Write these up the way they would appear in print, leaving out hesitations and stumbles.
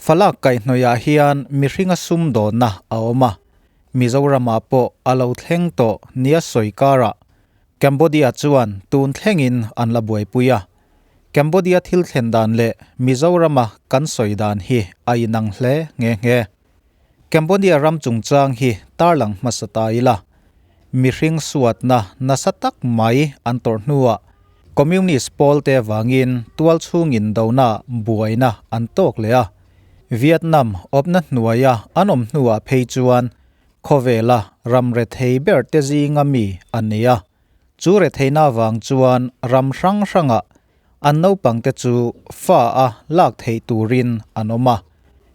Falak kaihhnawihah hian mihringa sumdawnna a awm a, Mizoramah pawh a lo thleng tawh nia sawi karah Cambodia chuan tun thlengin an la buaipui a. Cambodia thil thlen dan leh Mizorama kan sawi dan hi a inang hle nghe nghe. Cambodia ram chungchang hi tarlang hmasa ta ila, mihring suatna nasa tak mai an tawrh hnuah Communist pawlte vangin tualchhung indona buaina an tawk leh a. Vietnam awpna hnuaia an awm hnuah phei chuan khawvela ram rethei ber te zinga mi an ni a. Chu retheina vang chuan ram hrang hrangah An naupangte chu fa a lak theih turin an awm a,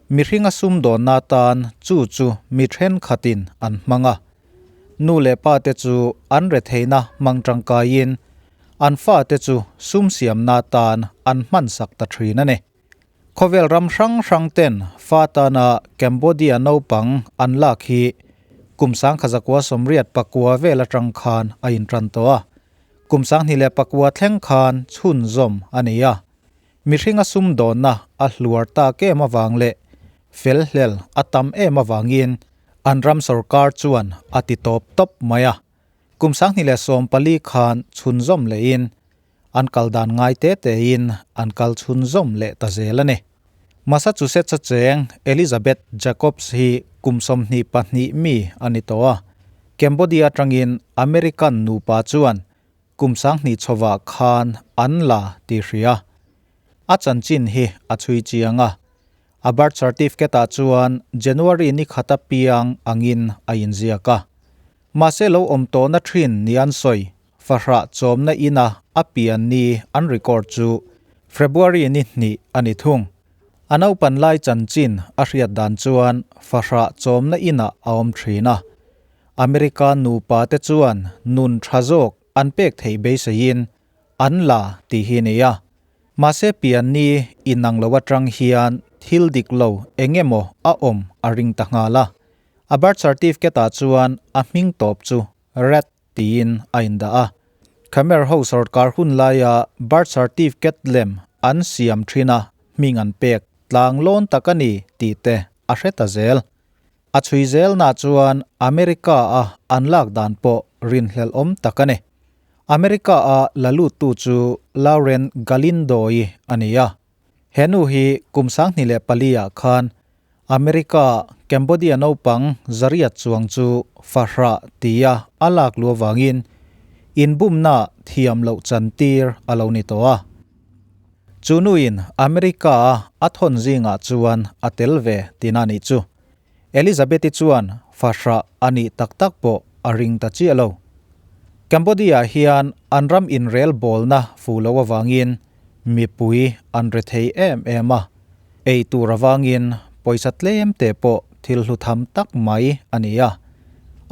mihringa sumdawnna tan chu chu mi thenkhatin an hmang a. Nu leh pate chu an retheihna hmang tangkaiin an fate chu sum siamna tan an hmansak ta thin a ni. Khawvel ram hrang hrang ten fa tana Cambodia naupang an lak hi kum 1989 vel atang khan a intan tawh a. Kum 2009 thleng khan chhunzawm a ni a, mihringa sumdawnna a hluar tak em avang leh felhlel a tam em avangin an ram sorkar chuan a ti tawp tawp mai a. Kum 2014 khan chhunzawm lehin an kal dan ngai te tein an kal chhunzawm leh ta zel a ni. Massachusetts-a cheng Elizabeth Jacobs hi kum 22 mi a ni tawh a, Cambodia atangin American nupa chuan kum 20 chhovah khan an la ti hria. A chanchin hi a chhui chiang a, a birth certificate-ah chuan January ni khata piang angin a inziak a. Mahse lo awm tawhna thin ni an sawi Fahrah chawmna ina a pian ni an record chu February ni hnih a ni thung. A naupan lai chanchin a hriat dan chuan fahrah chawmna inah a awm thin a. America nupa te chuan nun tha zawk an pek theih beiseiin an la tih hi ni a. Mahse pian ni inang lo atang hian thil dik lo eng emaw a awm a ring ta nghal a. A birth certificate ah chuan a hming tawp chu Red tiin a indah a. Khmer ho sorkar hun laia birth certificate lem an siam thin a, hming an pek tlang lawn tak a ni tih te a hre ta zel. A chhui zelna chuan America a an lak dan pawh rinhlelh awm tak a ni. America a la luttu chu Lauren Galindo-i a ni a. He nu hi kum 2004 ah khan America Cambodia naupang zariat chuang chu fahrah tia a lak lu avangin inbumna thiam loh chantir a lo ni tawh a. Chu nuin America a a thawn zingah chuan a tel ve tina nih chu. Elizabeth-i chuan fahrah a nih tak tak pawh a ring ta chiah lo. Cambodia hian an ram inrel bawlna fu lo avangin mipui an re thei em em a, ei tur avangin pawisa tlem te pawh thil hlu tham tak mai a ni a.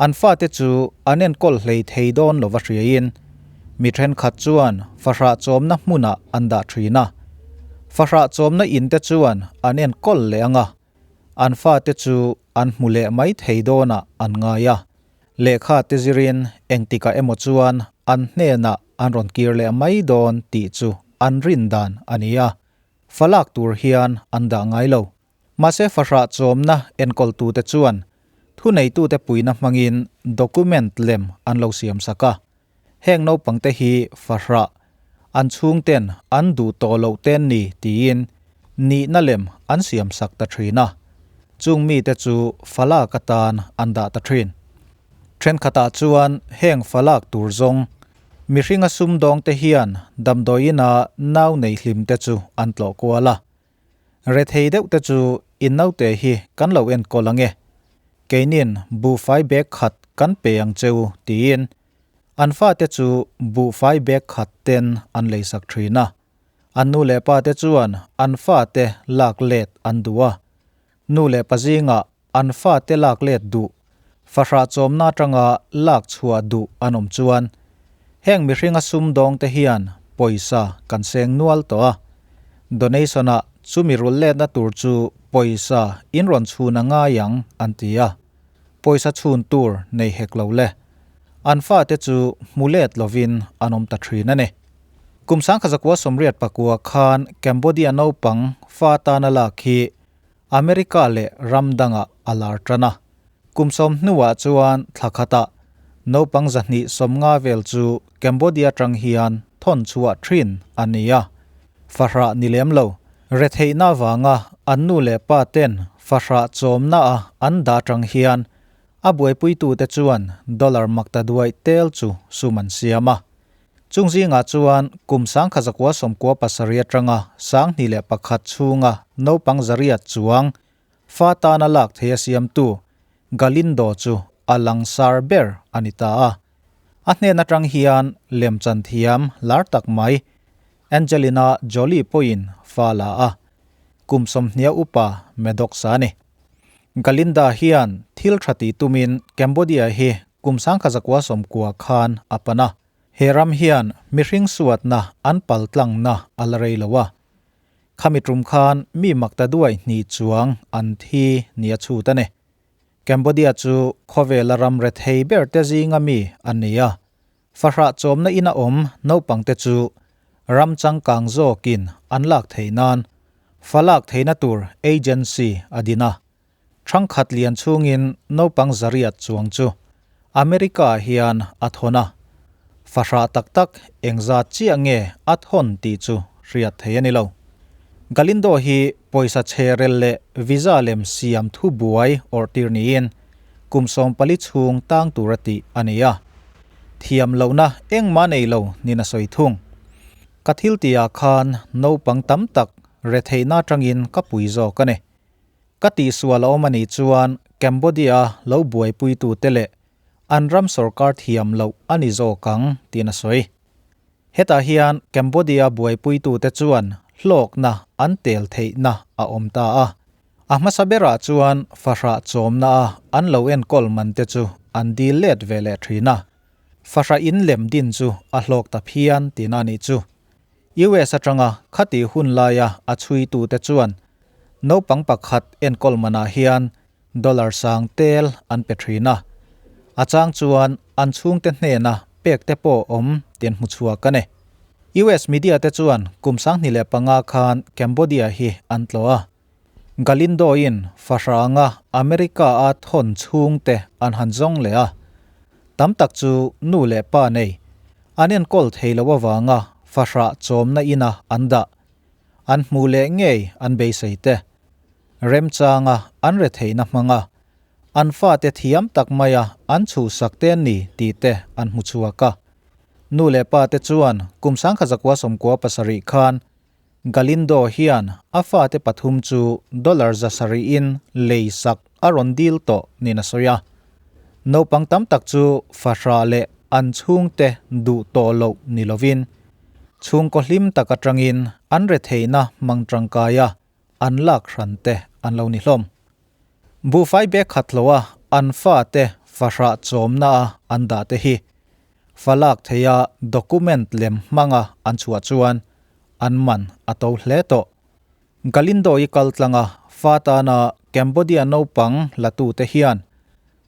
An fate chu an enkawl hlei thei dawn lova hriain mi thenkhat chuan fahrah chawmna hmunah an dah thin a. Fahrah chawmna in te chuan an enkawl leh ang a, an fate chu an hmu leh mai thei dawnah an ngai a. Lehkha te zirin engtikah emaw chuan an hnenah an rawn kir leh mai dawn tih chu an rin dan a ni a, fa lak tur hian an dah ngai lo. Mahse fahrah chawmna enkawltute chuan thuneitute puina hmangin document lem an lo siam sak a. Heng naupangte hi fahrah an chhungten an duh tawh loh ten ni tiin nihna lem an siam sak ta thin a, chung mite chu falak atan an dah ta thin. Thenkhatah chuan heng falak tur zawng mihringa sumdawngte hian damdawiina nau nei hlimte chu an tlawh kual a. Rethei deuh te chu in naute hi kan lo enkawl ang e, keinin buhfai bag khat kan pe ang cheu tiin an fate chu buhfai bag khat ten an leisak thin a. An nu leh pa te chuan an fate lak let an duh a, nu leh pa zingah an fate lak let duh, fahrah chawmna atanga lak chhuah duh an awm chuan heng mihringa sumdawngte hian pawisa kan seng nual tawh a, donation-ah chumi rul letna tur chu pawisa in rawn chhun a ngai ang an ti a, pawisa chhun tur nei hek lo le. An fate chu hmu let lovin an awm ta thin a ni. Kum 1989 khan Cambodia naupang fa tana lak hi. America leh ram dangah a lar tan a. Kum sawm hnuah chuan thla khatah naupang 250 vel chu Cambodia tang hian thawn chhuah thin a ni a. Fahrah ni lem lo, retheihna vanga an nu leh pa ten fahrah chawmna a an dah tang hian a buaipuitute chuan dollar makta duai tel chu sum an siam a. Chung zingah chuan kum 1997 atanga 2001 chhunga naupang 800 chuang fa tana lak thei a siamtu Galindo chu a langsar ber a ni ta a. A hnen atang hian lemchan thiam lar tak mai Angelina Jolie pawhin fa la a, kum 20 upa Maddox a ni. Galinda hian thil tha ti tumin Cambodia hi kum 1990 khan a pan a. He ram hian mihring suatna an paltlangna a la rei lo a. Khami tum khan mi makta duai hni chuang an thi nia chhut a ni. Cambodia chu khawvela ram re thei ber te zinga mi an ni a. Fahrah chawmna ina awm naupang te chu ram changkang zawkin an lak thei nan falak theina tur agency a din a. Thangkhat lian chungin naupang 800 chuang chu America hian a thawn a. Fahrah tak tak engza chiah nge a thawn tih chu hriat thei a ni lo. Galindo hi pawisa chherel leh visa lem siam thu buai awrh tir niin kum 14 chhung tang tur a tih a ni a. Thiam lohna engmah nei lo nin a sawi thung. Ka thil tihah khan naupang tam tak re theihna atangin ka pui zawk a ni. Ka tihsual a awm a nih chuan Cambodia lo buaipuitu te leh an ram sorkar thiam loh a ni zawk ang tiin a sawi. Hetah hian Cambodia buaipuitu te chuan hlawkna an tel theihna a awm ta a. A hmasa berah chuan fahrah chawmna a an lo enkawl man te chu an dil let ve leh thin a. Fahrah in lem din chu a hlawk ta phian tiin a nih chu. US atanga khati hun laia a chhuitu te chuan naupang pakhat enkawl manah hian dollar sang tel an pe thin a. A chang chuan an chhungte hnena pek te pawh awm tian hmu chhuak a ni. US media te chuan kum 2005 khan Cambodia hi an tlaw a. Galindo in fahranga America a thawn chhungte an han zawng leh a. Tam tak chu nu leh pa nei an enkawl thei lo awanga fahrah chawmna ina an dah. An hmu leh ngei an beisei te. Remchanga an re theihna hmanga an fa te thiam tak maia an chhu sak te ni ti te an hmu chhuak a. Nu leh pa te chuan kum 1997 khan Galindo hian a fa te pathum chu dollar 700 in lei sak a rawn dil tawh nin a sawi a. Naupang tam tak chu fahrah leh an chhung te duh tawh loh ni lovin chhung ko hlim tak atangin an re theihna mang tangkaia an lak hran te an lo ni hlawm. Buhfai bag khat loa an fa te fahrah chawmna a an dah te hi falak theia document lem hmanga an chhuah chuan an man a to hle tawh. Galindo i kaltlanga fa tana Cambodia naupang latu te hian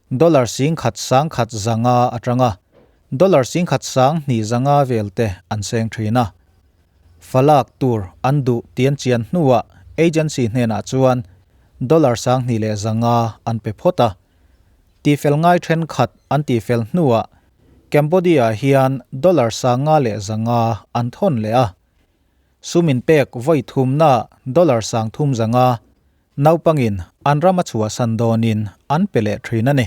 dollar 1,150 atanga dollar 1,250 vel te an seng thin a. Falak tur an duh tian chian hnuah agency hnenah chuan dollar 2,500 an pe phawt a. Ti fel ngai then khat an ti fel hnuah Cambodia hian dollar 5,500 an thawn leh a. Sumin pek voi thum na dollar 3,500 naupangin an rama chhuah san dawnin an pe leh thin a ni.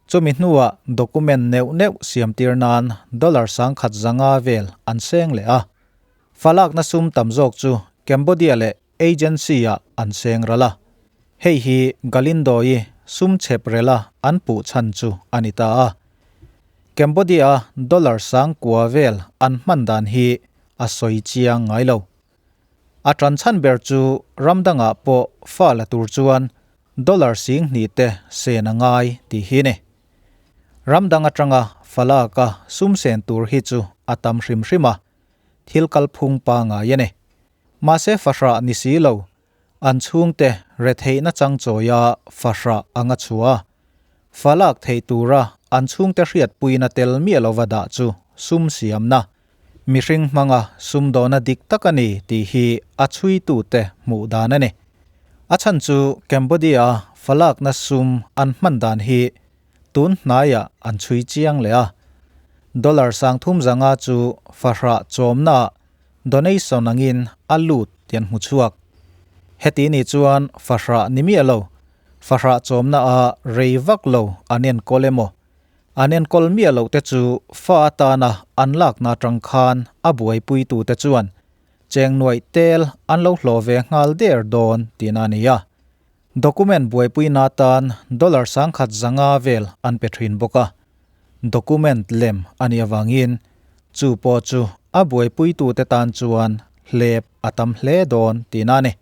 Chumi hnuah document neuh neuh siam tir nan dollar 1,150 vel an seng leh a. Falak na sum tam zawk chu Cambodia leh agency ah an seng ral a. Hei hi Galindo i sum chhep rela an puh chan chu a ni ta a. Cambodia dollar 9,000 vel an hman dan hi a sawi chiang ngai lo. A tan chan ber chu ramdangah pawh fa la tur chuan dollar 2,000 te sen a ngai ti hi ni. Ramdang atanga falaka sum sen tur hi chu a tam hrim hrim a. Thil kal phung pa ngai a ni. Mahse fahrah ni si lo an chhungte re theihna chang chawia fahrah anga chua. Falak thei tura an chhungte hriat puina tel mi lova dah chu sum siamna. Mihring hmanga sum dawna dik tak a ni tih hi a chhui tu te hmuh dan a ni. A chhan chu Cambodia falakna sum an hman dan hi tun hnaiah an chhui chiang leh a. Dollar 3500 chu fahrah chawmnaah donation angin a lut tih an hmu chhuak. Heti ni chuan fahrah ni miah lo, fahrah chawmnaah rei vak lo an enkawl emaw An enkawl miah loh te chu fa atana an lakna atang khan a buaipuitute chuan cheng nuaih tel an lo hlawh ve nghal der dawn tihna a ni a. Document buaipuina atan dollar 1500 vel an pe thin bawk a. Document lem a nih avangin chu pawh chu a buaipuitute tan chuan hlep a tam hle dawn tihna a ni.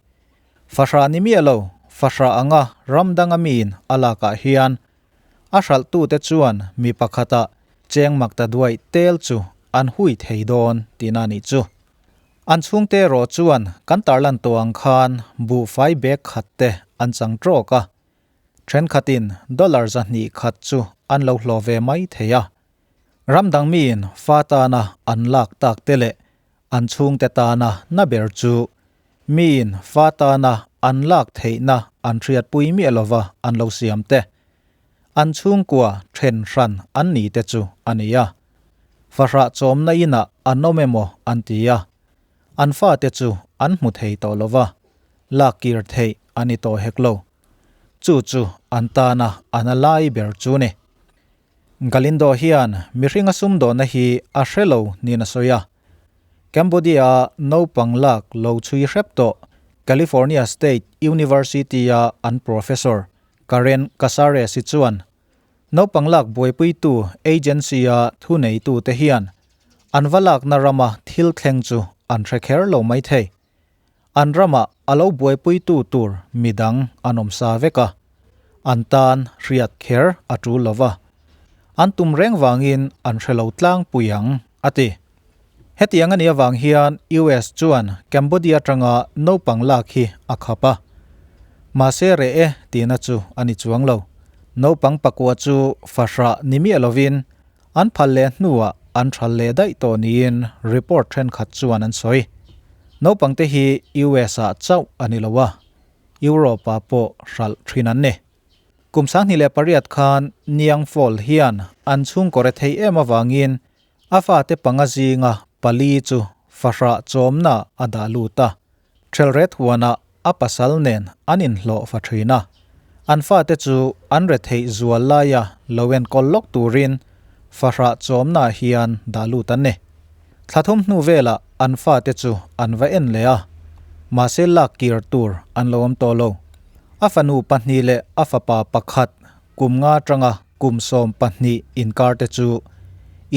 Fahrah ni miah lo, fahrah anga ram danga miin a lakah hian A hralhtute chuan mi pakhata cheng mak ta duaih tel chu an hui thei dawn tihna a nih chu. An chhungte erawh chuan kan tarlan tawh ang khan buhfai bag khat te an chang trawk a, thenkhatin dollar 200 chu an lo hlawh ve mai thei a. Ram dang miin fa tana an lak tak te leh an chhungte tana na ber chu miin fa tana an lak theihna an hriatpui miah lova an lo siam te, an chhungkua then hran an ni te chu a ni a. Fahrah chawmna inah an awm emaw an ti a, an fate chu an hmu thei tawh lova, lak kir theih a ni tawh hek lo. Chu chu an tana an a lai ber chu ni. Galindo hian mihringa sumdawnna hi a hre lo niin a sawi a. Cambodia-a naupang lak lo chhui hrep tawh California State University-a an professor Karen Casares-i chuan naupang lak buaipuitu agency-a thuneitute hian an va lakna rama thil thleng chu an hre kher lo mai thei. An ramah a lo buaipuitu tur midang an awm sa vek a, an tan hriat kher a tul lo va, an tum reng vangin an hre lo tlangpui ang, a ti. Hetiang a nih avang hian US chuan Cambodia atanga naupang lak hi a khap a. Mahse reh e tihna chu a ni chuang lo. Naupang pakua chu fahrah ni miah lovin An phal leh hnuah an thal leh daih tawh niin report thenkhat chuan an sawi. Naupangte hi US-ah chauh a ni lo a, Europe-ah pawh hralh thin an ni. Kum 2008 khan Niang Fall hian an chhungkaw rethei em avangin a fate panga zinga pali chu fahrah chawmna a dah lut a. Thelret huanah a pasal nen an inhlawh fa thin a, an fate chu an retheih zual laia lo enkawl lawk turin fahrah chawmnaah hian dah lut an ni. Thla thum hnu velah an fate chu an va en leh a, mahse lak kir tur an lo awm tawh lo. A fanu pahnih leh a fapa pakhat kum nga atanga kum 12 inkar te chu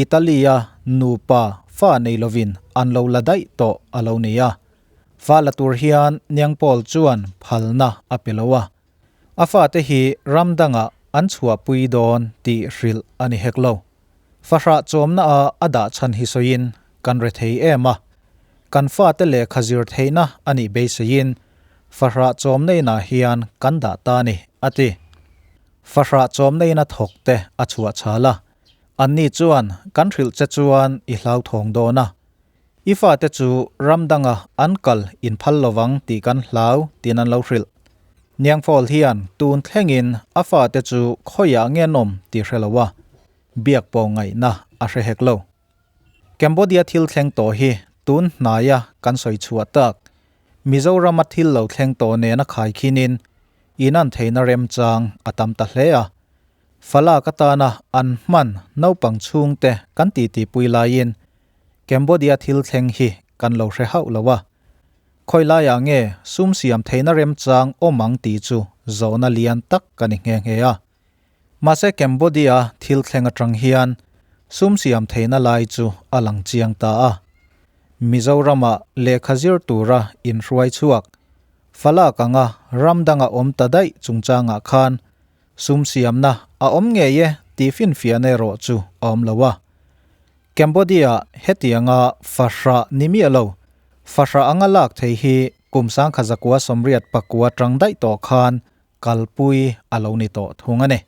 Italy-a nupa fa nei lovin an lo la daih tawh a lo ni a. Fa la tur hian Niang Paul chuan phalna a pe lo a, a fate hi ram dangah an chhuahpui dawn tih hrilh a ni hek lo. Fahrah chawmnaah a dah chhan hi sawiin kan rethei em a, kan fate lehkha zir theihna a nih beiseiin fahrah chawmna inah hian kan dah ta a ni, a ti. Fahrah chawmna ina thawk te a chhuah chhal a, anni chuan kan hrilh che chuan i hlauthawng dawn a, I fate chu ram danga an kal in phal lovang tih kan hlau tiin an lo hrilh. Niangfawl hian tun thlengin a fate chu khawiah nge an awm tih hre lo a, biak pawh ngaihna a hre hek lo. Cambodia thil thleng tawh hi tun hnaia kan sawi chhuah tak Mizorama thil lo thleng tawh nena khaikhinin inan theihna remchang a tam ta hle a. Falak atana an hman naupang chhungte kan titipui laiin Cambodia thil thleng hi kan lo hre hauh lo a, khawi laiah nge sum siam theihna remchang awm ang tih chu zawhna lian tak ka ni nghe nghe a. Mahse Cambodia thil thleng atang hian sum siam theihna lai chu a lang chiang ta a. Mizorama lehkha zir tura inhruai chhuak, falak anga ram danga awm ta daih chungchangah khan sum siamna a awm ngei e tih finfiahna erawh chu a awm lo a. Cambodia hetianga fahrah ni miah lo, fahrah anga lak thei hi kum 1989 tang daih tawh khan kalpui a lo ni tawh thung a ni.